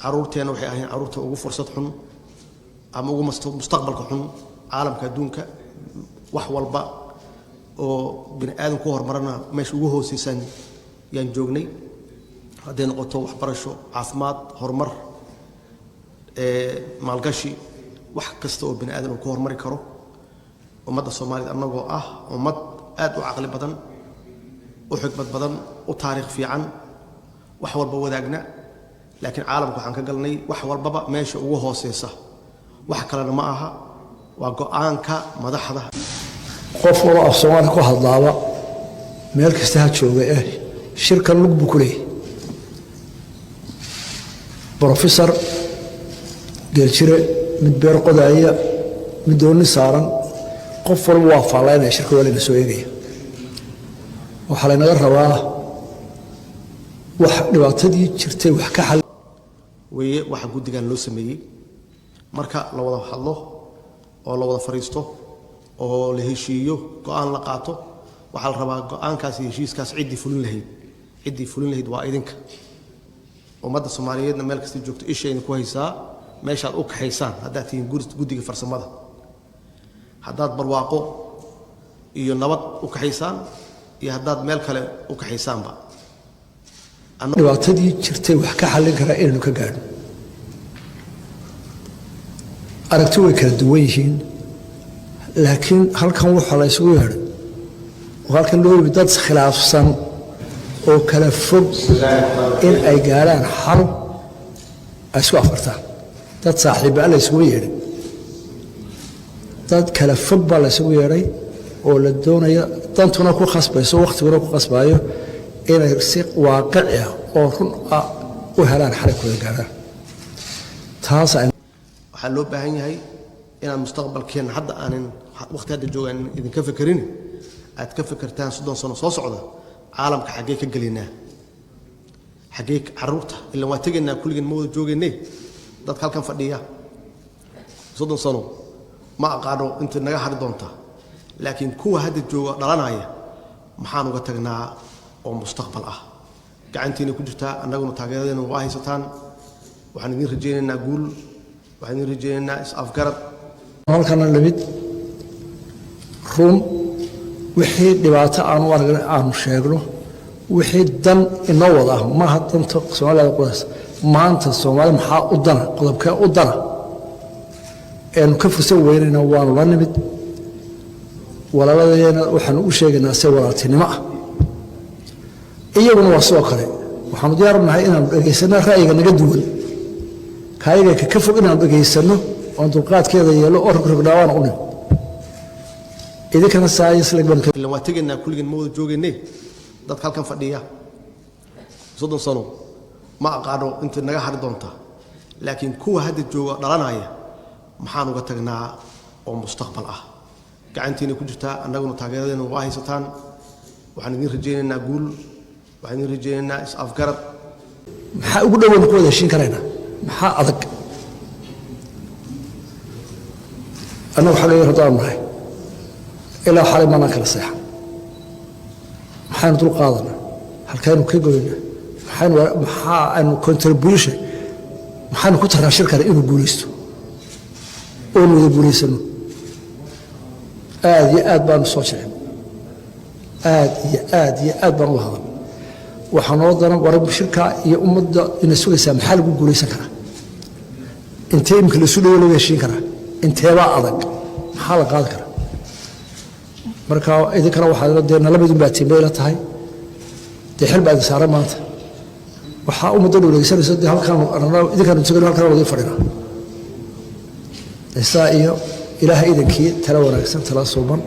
Caruurteenna waxay ahayn caruurta ugu fursad xun ama ugu mustaqbalka xun caalamka adduunka. Wax walba oo bini aadam ku horumarana meesha ugu hooseysaan yaan joognay, hadday noqoto waxbarasho, caafimaad, horumar, maalgashi, wax kasta oo bini aadam uu ku horumari karo. Ummadda Soomaaliyed, annagoo ah ummad aad u caqli badan, u xikmad badan, u taariikh fiican, wax walba wadaagna, laakiin caalamka waxaan ka galnay wax walbaba meesha ugu hooseysa. Wax kalena ma aha, waa go'aanka madaxda. Qof waloo af Soomaali ku hadlaaba, meel kasta ha jooga, shirkan lug buu ku leeyahy. Brofesor geeljire, mid beer qodaaya, mid dooni saaran, qof walba waa faallaynaya. Shirka waa layna soo eegaya. Waxaa laynaga rabaa wax dhibaatadii jirtay wax ka xal Weeye waxa guddigan loo sameeyey. Marka la wada hadlo oo la wada fadhiisto oo la heshiiyo, go'aan la qaato, waxaa la rabaa go'aankaas iyo heshiiskaas ciddii fulin lahayd. Ciddii fulin lahayd waa idinka. Ummadda Soomaaliyeedna meel kasta joogto ishayna ku haysaa meeshaad u kaxaysaan. Haddaad tihiin guddiga farsamada, haddaad barwaaqo iyo nabad u kaxaysaan iyo haddaad meel kale u kaxaysaanba. Dhibaatadii jirtay wax ka xallin karaa inaynu ka gaadhno. Aragti way kala duwan yihiin, laakiin halkan waxaa la isugu yeedhay oo halkan loo yimi dad khilaafsan oo kala fog in ay gaadhaan xal ay isku afartaan. Dad saaxiibaa la isugu yeedhay, dad kala fog baa la isugu yeedhay oo la doonaya, dantuna ku khasbayso, wakhtiguna ku khasbayo, inay si waaqici ah oo run ah u helaan xalay kuwada gaadhaan taas. Waxaa loo baahan yahay inaad mustaqbalkeenna hadda aanan waqti hadda joogaan idinka fekerin, aad ka fekertaan 30 sano soo socda caalamka xaggee ka gelaynaa, xaggee caruurta. Ilan waa tegaynaa, kulligeen ma wada joogaynee. Dadka halkan fadhiya 30 sano ma aqaano inta naga hari doonta, laakiin kuwa hadda jooga dhalanaya maxaan uga tagnaa oo mustaqbal ah? Gacantiina ku jirtaa, annaguna taageeradeena waa haysataan. Waxaan idiin rajaynaynaa guul, waxaan idiin rajaynaynaa is-afgarad. Halkana lamid run, wixii dhibaato aanu aragna aanu sheegno, wixii dan inoo wada ah. Maaha danta Soomaalida qodaas maanta. Soomaali maxaa u dana? Qodobkee u dana eenu ka fursan weynayna? Waanu la nimid walaaladeena, waxaanu u sheegaynaa si walaaltinimo ah. Iyaguna waa sidoo kale. Waxaanu diyaar u nahay inaanu dhegaysanno ra'yiga naga duwan, kaayaga ka fog inaanu dhegaysanno oon dulqaadkeeda yeelo oo rogrognaa. Waana u nimid idinkana saayislag baan. Ilan waa tegaynaa, kulligeen ma wada joogaynee. Dadka halkan fadhiya 30 sano ma aqaano inta naga hari doonta, laakiin kuwa hadda jooga dhalanaya maxaan uga tagnaa oo mustaqbal ah? Gacantiina ku jirtaa, annaguna taageeradeena waa haysataan. Waxaan idiin rajaynaynaa guul, waxaan idiin rajaynaynaa is-afgarad. Maxaa ugu dhoweynu ku wada heshiin karaynaa? Maxaa adag? Annagu xagga haddaan nahay, ilaa xalay maanaan kala seexan. Maxaynu dul qaadanaa? Halkaynu ka goynaa? Maxaynu, maxaa aynu contribution, maxaynu ku tarnaa shirkana inuu guulaysto oonu wada guulaysano? Aad iyo aad baanu soo jecel, aad iyo aad iyo aad baan uga hadal. Waxaa noo daran war shirka iyo ummadda ina sugaysaa. Maxaa lagu guulaysan karaa? Intee imika laisu dhawo laga heshiin karaa? Inteebaa adag? Maxaa la qaadi karaa? Marka idinkana waxaa dee nala midun baa tiimbay la tahay. Dee xil baa idin saaran maanta. Waxaa ummadda dhow dhegeysanaysa. Dee halkaan idinkaanu sugayno, halkaan wada fadhina saa iyo Ilaahay idankii tala wanaagsan, tala suuban.